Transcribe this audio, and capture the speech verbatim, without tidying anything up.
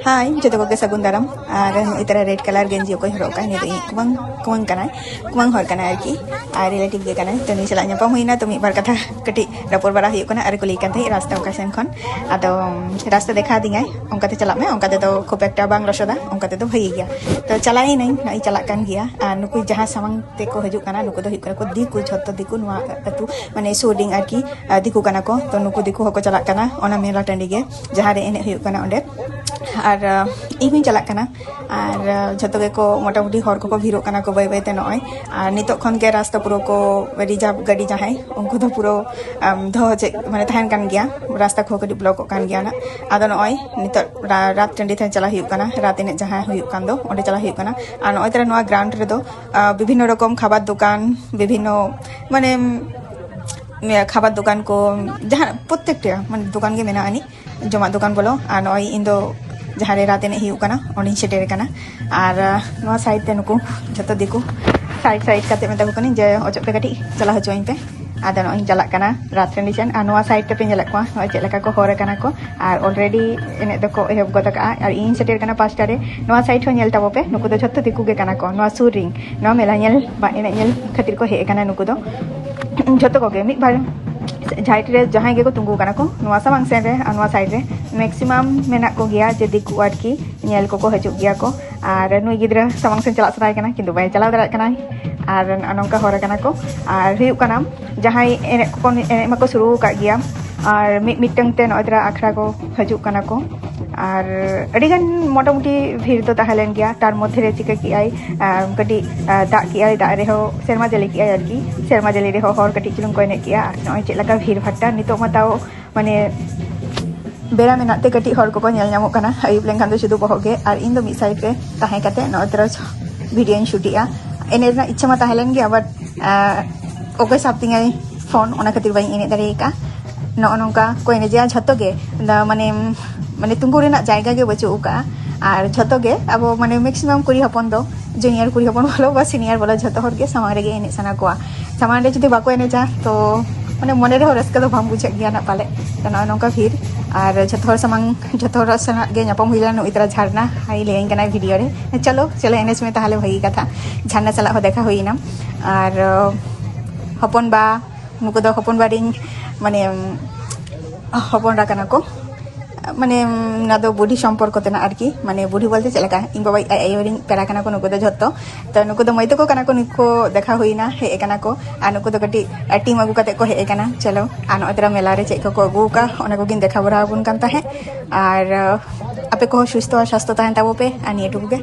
ᱦᱟᱭ, ᱡᱚᱛᱚ ᱠᱚᱜᱮ ᱥᱟᱹᱜᱩᱱ ᱫᱟᱨᱟᱢ᱾ ᱟᱨ ᱱᱚᱜᱼᱚᱭ ᱛᱟᱨᱟ ᱨᱮᱰ ᱠᱟᱞᱟᱨ ᱜᱮᱧᱡᱤ ᱚᱠᱚᱭ ᱦᱚᱨᱚᱜ ᱠᱟᱜ, ᱩᱱᱤ ᱫᱚ ᱤᱧ ᱠᱩᱢᱟᱹᱝ, ᱠᱩᱢᱟᱹᱝ ᱠᱟᱱᱟᱭ, ᱠᱩᱢᱟᱹᱝ ᱦᱚᱲ ᱠᱟᱱᱟᱭ ᱟᱨᱠᱤ᱾ ᱟᱨ ᱨᱤᱞᱮᱴᱤᱵᱷ ᱜᱮ ᱠᱟᱱᱟᱭ᱾ ᱛᱚ ᱱᱩᱭ ᱥᱟᱞᱟᱜ ᱧᱟᱯᱟᱢ ᱦᱩᱭᱱᱟ, ᱛᱚ ᱢᱤᱫ ᱵᱟᱨ ᱠᱟᱛᱷᱟ ᱠᱟᱹᱴᱤᱡ ᱨᱚᱯᱚᱲ ᱵᱟᱲᱟ ᱦᱩᱭᱩᱜ ᱠᱟᱱᱟ᱾ ᱟᱨ ᱠᱩᱞᱤᱭᱮ ᱠᱟᱱ ᱛᱟᱦᱮᱸᱫ ᱨᱟᱥᱛᱟ ᱚᱠᱟ ᱥᱮᱱ ᱠᱷᱚᱱ᱾ ᱟᱫᱚ ᱨᱟᱥᱛᱟ ᱫᱮᱠᱷᱟᱣ ᱟᱫᱤᱧᱟᱭ, ᱚᱱᱠᱟᱛᱮ ᱪᱟᱞᱟᱜ ᱢᱮ, ᱚᱱᱠᱟ ᱛᱮᱫᱚ ᱠᱷᱩᱵ ᱮᱠᱴᱟ ᱵᱟᱝ ᱞᱚᱥᱚᱫᱟ, ᱚᱱᱠᱟ ᱛᱮᱫᱚ ᱵᱷᱟᱹᱜᱤ ᱜᱮᱭᱟ᱾ ᱛᱚ ᱪᱟᱞᱟᱣ ᱮᱱᱟᱹᱧ, ᱱᱚᱜᱼᱚᱭ ᱪᱟᱞᱟᱜ ᱠᱟᱱ ᱜᱮᱭᱟ᱾ ᱟᱨ ᱱᱩᱠᱩ ᱡᱟᱦᱟᱸ ᱥᱟᱢᱟᱝ ᱛᱮᱠᱚ ᱦᱤᱡᱩᱜ ᱠᱟᱱᱟ, ᱱᱩᱠᱩ ᱫᱚ ᱦᱩᱭᱩᱜ ᱠᱟᱱᱟ ᱠᱚ ᱫᱤᱠᱩ, ᱡᱷᱚᱛᱚ ᱫᱤᱠᱩ ᱱᱚᱣᱟ ᱟᱹᱛᱩ, ᱢᱟᱱᱮ ᱥᱩᱨ ᱨᱮᱱ ᱟᱨᱠᱤ, ᱟᱨ ᱫᱤᱠᱩ ᱠᱟᱱᱟ ᱠᱚ᱾ ᱛᱚ ᱱᱩᱠᱩ ᱫᱤᱠᱩ ᱦᱚᱸᱠᱚ ᱪᱟᱞᱟᱜ ᱠᱟᱱᱟ ᱚᱱᱟ ᱢᱮᱞᱟ ᱴᱟᱺᱰᱤ ᱜᱮ, ᱡᱟᱦᱟᱸ ᱨᱮ ᱮᱱᱮᱡ ᱦᱩᱭᱩᱜ ᱠᱟᱱᱟ ᱚᱸᱰᱮ᱾ ᱟᱨ ᱟᱸ, ᱤᱧ ᱦᱚᱸᱧ ᱪᱟᱞᱟᱜ ᱠᱟᱱᱟ᱾ ᱟᱨ ᱟᱸ, ᱡᱷᱚᱛᱚ ᱜᱮᱠᱚ ᱢᱚᱴᱟᱢᱩᱴᱤ ᱦᱚᱲ ᱠᱚᱠᱚ ᱵᱷᱤᱲᱚᱜ ᱠᱟᱱᱟ ᱠᱚ ᱵᱟᱹᱭ ᱵᱟᱹᱭ ᱛᱮ ᱱᱚᱜᱼᱚᱭ᱾ ᱟᱨ ᱱᱤᱛᱚᱜ ᱠᱷᱚᱱ ᱜᱮ ᱨᱟᱥᱛᱟ ᱯᱩᱨᱟᱹ ᱠᱚ ᱨᱤᱡᱟᱨᱵᱷ ᱜᱟᱹᱰᱤ ᱡᱟᱦᱟᱸᱭ, ᱩᱱᱠᱩ ᱫᱚ ᱯᱩᱨᱟᱹ ᱟᱢ, ᱫᱚᱦᱚ ᱪᱮᱫ ᱢᱟᱱᱮ ᱛᱟᱦᱮᱱ ᱠᱟᱱ ᱜᱮᱭᱟ, ᱨᱟᱥᱛᱟ ᱠᱚᱦᱚᱸ ᱠᱟᱹᱴᱤᱡ ᱵᱞᱚᱠᱚᱜ ᱠᱟᱱ ᱜᱮᱭᱟ ᱱᱟᱜ᱾ ᱟᱫᱚ ᱱᱚᱜᱼᱚᱭ ᱱᱤᱛᱚᱜ ᱨᱟ-, ᱨᱟᱛ ᱴᱟᱺᱰᱤ ᱛᱮ ᱪᱟᱞᱟᱜ ᱦᱩᱭᱩᱜ ᱠᱟᱱᱟ, ᱨᱟᱛ ᱮᱱᱮᱡ ᱡᱟᱦᱟᱸ ᱦᱩᱭᱩᱜ ᱠᱟᱱ ᱫᱚ ᱚᱸᱰᱮ ᱪᱟᱞᱟᱜ ᱦᱩᱭᱩᱜ ᱠᱟᱱᱟ᱾ ᱟᱨ ᱱᱚᱜᱼᱚᱭ ᱛᱟᱨᱟ ᱱᱚᱣᱟ ᱜᱨᱟᱣᱩᱱᱰ ᱨᱮᱫᱚ ᱟᱸ, ᱵᱤᱵᱷᱤᱱᱱᱚ ᱨᱚᱠᱚᱢ ᱠᱷᱟᱵᱟᱨ ᱫᱚᱠᱟᱱ, ᱵᱤᱵᱷᱤᱱᱱᱚ ᱢᱟᱱᱮ ᱩᱢ, ᱠᱷᱟᱵᱟᱨ ᱫᱚᱠᱟᱱ ᱠᱚ, ᱡᱟᱦᱟᱸ ᱯᱨᱚᱛᱛᱮᱠᱴᱟ ᱢᱟᱱᱮ ᱫᱚᱠᱟᱱ ᱜᱮ ᱢᱮᱱᱟᱜ ᱟᱹᱱᱤᱡ, ᱡᱚᱢᱟᱜ ᱫᱚᱠᱟᱱ ᱵᱚᱞᱚ᱾ ᱟᱨ ᱱᱚᱜᱼᱚᱭ ᱤᱧ ᱫᱚ ᱡᱟᱦᱟᱸ ᱨᱮ ᱨᱟᱛ ᱮᱱᱮᱡ ᱦᱩᱭᱩᱜ ᱠᱟᱱᱟ ᱚᱸᱰᱮᱧ ᱥᱮᱴᱮᱨ ᱟᱠᱟᱱᱟ᱾ ᱟᱨ ᱟᱸ, ᱱᱚᱣᱟ ᱥᱟᱭᱤᱰ ᱛᱮ ᱱᱩᱠᱩ ᱡᱷᱚᱛᱚ ᱫᱤᱠᱩ ᱥᱟᱭᱤᱰ ᱥᱟᱭᱤᱰ ᱠᱟᱛᱮ ᱢᱮᱛᱟ ᱠᱚ ᱠᱟᱹᱱᱟᱹᱧ ᱡᱮ ᱚᱪᱚᱜ ᱯᱮ, ᱠᱟᱹᱴᱤᱡ ᱪᱟᱞᱟᱣ ᱦᱚᱪᱚᱣᱟᱹᱧ ᱯᱮ᱾ ᱟᱫᱚ ᱱᱚᱜᱼᱚᱭ ᱤᱧ ᱪᱟᱞᱟᱜ ᱠᱟᱱᱟ ᱨᱟᱛ ᱴᱟᱺᱰᱤ ᱥᱮᱱ᱾ ᱟᱨ ᱱᱚᱣᱟ ᱥᱟᱭᱤᱰ ᱛᱮᱯᱮ ᱧᱮᱞᱮᱫ ᱠᱚᱣᱟ ᱱᱚᱜᱼᱚᱭ ᱪᱮᱫ ᱞᱮᱠᱟ ᱠᱚ ᱦᱚᱨ ᱟᱠᱟᱱᱟ ᱠᱚ, ᱟᱨ ᱚᱞᱨᱮᱰᱤ ᱮᱱᱮᱡ ᱫᱚᱠᱚ ᱮᱦᱚᱵ ᱜᱚᱫ ᱟᱠᱟᱫᱼᱟ᱾ ᱟᱨ ᱤᱧ ᱥᱮᱴᱮᱨ ᱠᱟᱱᱟ ᱯᱟᱸᱪᱴᱟ ᱨᱮ᱾ ᱱᱚᱣᱟ ᱥᱟᱭᱤᱰ ᱦᱚᱸ ᱧᱮᱞ ᱛᱟᱵᱚ ᱯᱮ, ᱱᱩᱠᱩ ᱫᱚ ᱡᱷᱚᱛᱚ ᱫᱤᱠᱩ ᱜᱮ ᱠᱟᱱᱟ ᱠᱚ ᱱᱚᱣᱟ ᱥᱩᱨ ᱨᱤᱱ᱾ ᱱᱚᱣᱟ ᱢᱮᱞᱟ ᱧᱮᱞ ᱵᱟ ᱮᱱᱮᱡ ᱧᱮᱞ ᱠᱷᱟᱹᱛᱤᱨ ᱠᱚ ᱦᱮᱡ ᱟᱠᱟᱱᱟ ᱱᱩᱠᱩ ᱫᱚ᱾ ᱡᱷᱚᱛᱚ ᱠᱚᱜᱮ ᱢᱤᱫ ᱵᱟᱨ ᱥᱟᱭᱤᱰ ᱨᱮ ᱡᱟᱦᱟᱸᱭ ᱜᱮᱠᱚ ᱛᱤᱸᱜᱩ ᱟᱠᱟᱱᱟ ᱠᱚ ᱱᱚᱣᱟ ᱥᱟᱢᱟᱝ ᱥᱮᱱ ᱨᱮ ᱟᱨ ᱱᱚᱣᱟ ᱥᱟᱭᱤᱰ ᱨᱮ, ᱢᱮᱠᱥᱤᱢᱟᱢ ᱢᱮᱱᱟᱜ ᱠᱚᱜᱮᱭᱟ ᱡᱮ ᱫᱤᱠᱩ ᱟᱨᱠᱤ ᱧᱮᱞ ᱠᱚᱠᱚ ᱦᱤᱡᱩᱜ ᱜᱮᱭᱟ ᱠᱚ᱾ ᱟᱨ ᱱᱩᱭ ᱜᱤᱫᱽᱨᱟᱹ ᱥᱟᱢᱟᱝ ᱥᱮᱱ ᱪᱟᱞᱟᱜ ᱥᱟᱱᱟᱭᱮ ᱠᱟᱱᱟ, ᱠᱤᱱᱛᱩ ᱵᱟᱭ ᱪᱟᱞᱟᱣ ᱫᱟᱲᱮᱭᱟᱜ ᱠᱟᱱᱟᱭ᱾ ᱟᱨ ᱱᱚᱜᱼᱚ ᱱᱚᱝᱠᱟ ᱦᱚᱨ ᱟᱠᱟᱱᱟ ᱠᱚ᱾ ᱟᱨ ᱦᱩᱭᱩᱜ ᱠᱟᱱᱟ ᱡᱟᱦᱟᱸᱭ ᱮᱱᱮᱡ ᱠᱚᱠᱚ ᱮᱱᱮᱡ ᱢᱟᱠᱚ ᱥᱩᱨᱩ ᱟᱠᱟᱫ ᱜᱮᱭᱟ, ᱟᱨ ᱢᱤᱫ ᱢᱤᱫᱴᱟᱝ ᱛᱮ ᱱᱚᱜᱼᱚᱭ ᱛᱚᱨᱟ ᱟᱠᱷᱲᱟ ᱠᱚ ᱦᱤᱡᱩᱜ ᱠᱟᱱᱟ ᱠᱚ᱾ ᱟᱨ ᱟᱹᱰᱤᱜᱟᱱ ᱢᱚᱴᱟᱢᱩᱴᱤ ᱵᱷᱤᱲ ᱫᱚ ᱛᱟᱦᱮᱸ ᱞᱮᱱ ᱜᱮᱭᱟ᱾ ᱛᱟᱨ ᱢᱚᱫᱽᱫᱷᱮ ᱨᱮ ᱪᱤᱠᱟᱹ ᱠᱮᱜᱼᱟᱭ, ᱟᱨ ᱠᱟᱹᱴᱤᱡ ᱟᱨ ᱫᱟᱜ ᱠᱮᱜᱼᱟᱭ, ᱫᱟᱜ ᱨᱮᱦᱚᱸ ᱥᱮᱨᱢᱟ ᱡᱟᱹᱲᱤ ᱠᱮᱜᱼᱟᱭ ᱟᱨᱠᱤ, ᱥᱮᱨᱢᱟ ᱡᱟᱹᱲᱤ ᱨᱮᱦᱚᱸ ᱦᱚᱲ ᱠᱟᱹᱴᱤᱡ ᱪᱩᱞᱩᱝ ᱠᱚ ᱮᱱᱮᱡ ᱠᱮᱜᱼᱟ᱾ ᱟᱨ ᱱᱚᱜᱼᱚᱭ ᱪᱮᱫ ᱞᱮᱠᱟ ᱵᱷᱤᱲ ᱵᱷᱟᱴᱴᱟ, ᱱᱤᱛᱚᱜ ᱢᱟ ᱛᱟᱣ ᱢᱟᱱᱮ ᱵᱮᱲᱟ ᱢᱮᱱᱟᱜ ᱛᱮ ᱠᱟᱹᱴᱤᱡ ᱦᱚᱲ ᱠᱚᱠᱚ ᱧᱮᱞ ᱧᱟᱢᱚᱜ ᱠᱟᱱᱟ᱾ ᱟᱹᱭᱩᱵ ᱞᱮᱱᱠᱷᱟᱱ ᱫᱚ ᱥᱩᱫᱷᱩ ᱵᱚᱦᱚᱜ ᱜᱮ, ᱟᱨ ᱤᱧ ᱫᱚ ᱢᱤᱫ ᱥᱟᱭᱤᱰ ᱨᱮ ᱛᱟᱦᱮᱸ ᱠᱟᱛᱮ ᱱᱚᱜᱼᱚᱭ ᱛᱚᱨᱟ ᱵᱷᱤᱰᱤᱭᱳᱧ ᱥᱩᱴᱮᱜᱼᱟ᱾ ᱮᱱᱮᱡ ᱨᱮᱱᱟᱜ ᱤᱪᱪᱷᱟᱹ ᱢᱟ ᱛᱟᱦᱮᱸ ᱞᱮᱱ ᱜᱮᱭᱟ, ᱵᱟᱴ ᱚᱠᱚᱭ ᱥᱟᱵ ᱛᱤᱧᱟᱭ ᱯᱷᱳᱱ, ᱚᱱᱟ ᱠᱷᱟᱹᱛᱤᱨ ᱵᱟᱹᱧ ᱮᱱᱮᱡ ᱫᱟᱲᱮ ᱟᱠᱟᱫᱼᱟ᱾ ᱱᱚᱜᱼᱚ ᱱᱚᱝᱠᱟ ᱠᱚ ᱮᱱᱮᱡᱟ ᱡᱷᱚᱛᱚ ᱜᱮ, ᱫᱟ-, ᱢᱟᱱᱮ, ᱢᱟᱱᱮ ᱛᱤᱸᱜᱩ ᱨᱮᱱᱟᱜ ᱡᱟᱭᱜᱟ ᱜᱮ ᱵᱟᱹᱪᱩᱜ ᱟᱠᱟᱫᱼᱟ᱾ ᱟᱨ ᱡᱷᱚᱛᱚ ᱜᱮ ᱟᱵᱚ ᱢᱟᱱᱮ ᱢᱮᱠᱥᱤᱢᱟᱢ ᱠᱩᱲᱤ ᱦᱚᱯᱚᱱ ᱫᱚ, ᱡᱩᱱᱤᱭᱟᱨ ᱠᱩᱲᱤ ᱦᱚᱯᱚᱱ ᱵᱚᱞᱚ ᱵᱟ ᱥᱤᱱᱤᱭᱟᱨ ᱵᱚᱞᱚ, ᱡᱷᱚᱛᱚ ᱦᱚᱲ ᱜᱮ ᱥᱟᱢᱟᱝ ᱨᱮᱜᱮ ᱮᱱᱮᱡ ᱥᱟᱱᱟ ᱠᱚᱣᱟ᱾ ᱥᱟᱢᱟᱝ ᱨᱮ ᱡᱩᱫᱤ ᱵᱟᱠᱚ ᱮᱱᱮᱡᱟ ᱛᱚ ᱢᱟᱱᱮ ᱢᱚᱱᱮ ᱨᱮᱦᱚᱸ ᱨᱟᱹᱥᱠᱟᱹ ᱫᱚ ᱵᱟᱝ ᱵᱩᱡᱷᱟᱹᱜ ᱜᱮᱭᱟ ᱱᱟᱜ ᱯᱟᱞᱮ᱾ ᱛᱚ ᱱᱚᱜᱼᱚᱭ ᱱᱚᱝᱠᱟ ᱵᱷᱤᱲ, ᱟᱨ ᱡᱷᱚᱛᱚ ᱦᱚᱲ ᱥᱟᱢᱟᱝ, ᱡᱷᱚᱛᱚ ᱦᱚᱲ ᱥᱟᱞᱟᱜ ᱜᱮ ᱧᱟᱯᱟᱢ ᱦᱩᱭ ᱞᱮᱱᱟ ᱱᱩᱭ ᱛᱟᱨᱟ ᱡᱷᱟᱨᱱᱟ, ᱦᱟᱭ ᱞᱟᱹᱭᱟᱹᱧ ᱠᱟᱱᱟᱭ ᱵᱷᱤᱰᱤᱭᱳ ᱨᱮ᱾ ᱪᱚᱞᱚ ᱪᱚᱞᱚ ᱮᱱᱮᱡ ᱢᱮ ᱛᱟᱦᱚᱞᱮ, ᱵᱷᱟᱹᱜᱤ ᱠᱟᱛᱷᱟ, ᱡᱷᱟᱨᱱᱟ ᱥᱟᱞᱟᱜ ᱦᱚᱸ ᱫᱮᱠᱷᱟ ᱦᱩᱭᱱᱟ᱾ ᱟᱨ ᱦᱚᱯᱚᱱ ᱵᱟ, ᱱᱩᱠᱩ ᱫᱚ ᱦᱚᱯᱚᱱ ᱵᱟ ᱨᱤᱧ ᱢᱟᱱᱮ ᱦᱚᱯᱚᱱ ᱮᱨᱟ ᱠᱟᱱᱟ ᱠᱚ᱾ ᱢᱟᱱᱮ ᱱᱚᱣᱟ ᱫᱚ ᱵᱩᱰᱷᱤ ᱥᱚᱢᱯᱚᱨᱠᱚ ᱛᱮᱱᱟᱜ ᱟᱨᱠᱤ, ᱢᱟᱱᱮ ᱵᱩᱰᱷᱤ ᱵᱚᱞᱛᱮ ᱪᱮᱫ ᱞᱮᱠᱟ, ᱤᱧ ᱵᱟᱵᱟ ᱟᱡ ᱟᱭᱳ ᱨᱤᱧ ᱯᱮᱲᱟ ᱠᱟᱱᱟ ᱠᱚ ᱱᱩᱠᱩ ᱫᱚ ᱡᱷᱚᱛᱚ᱾ ᱛᱚ ᱱᱩᱠᱩ ᱫᱚ ᱢᱟᱹᱭ ᱛᱟᱠᱚ ᱠᱟᱱᱟ ᱠᱚ, ᱱᱩᱠᱩ ᱠᱚ ᱫᱮᱠᱷᱟ ᱦᱩᱭᱱᱟ, ᱦᱮᱡ ᱟᱠᱟᱱᱟ ᱠᱚ᱾ ᱟᱨ ᱱᱩᱠᱩ ᱫᱚ ᱠᱟᱹᱴᱤᱡ ᱴᱤᱢ ᱟᱹᱜᱩ ᱠᱟᱛᱮ ᱠᱚ ᱦᱮᱡ ᱟᱠᱟᱱᱟ᱾ ᱪᱚᱞᱚ, ᱟᱨ ᱱᱚᱜᱼᱚᱭ ᱛᱚᱨᱟ ᱢᱮᱞᱟ ᱨᱮ ᱪᱮᱫ ᱠᱚᱠᱚ ᱟᱹᱜᱩ ᱟᱠᱟᱫ, ᱚᱱᱟ ᱠᱚᱜᱤᱧ ᱫᱮᱠᱷᱟᱣ ᱵᱟᱲᱟ ᱟᱵᱚᱱ ᱠᱟᱱ ᱛᱟᱦᱮᱸᱫ᱾ ᱟᱨ ᱟᱯᱮ ᱠᱚᱦᱚᱸ ᱥᱩᱥᱛᱷᱚ ᱟᱨ ᱥᱟᱥᱛᱷᱚ ᱛᱟᱦᱮᱱ ᱛᱟᱵᱚ ᱯᱮ, ᱟᱨ ᱱᱤᱭᱟᱹ ᱴᱩᱠᱩ ᱜᱮ᱾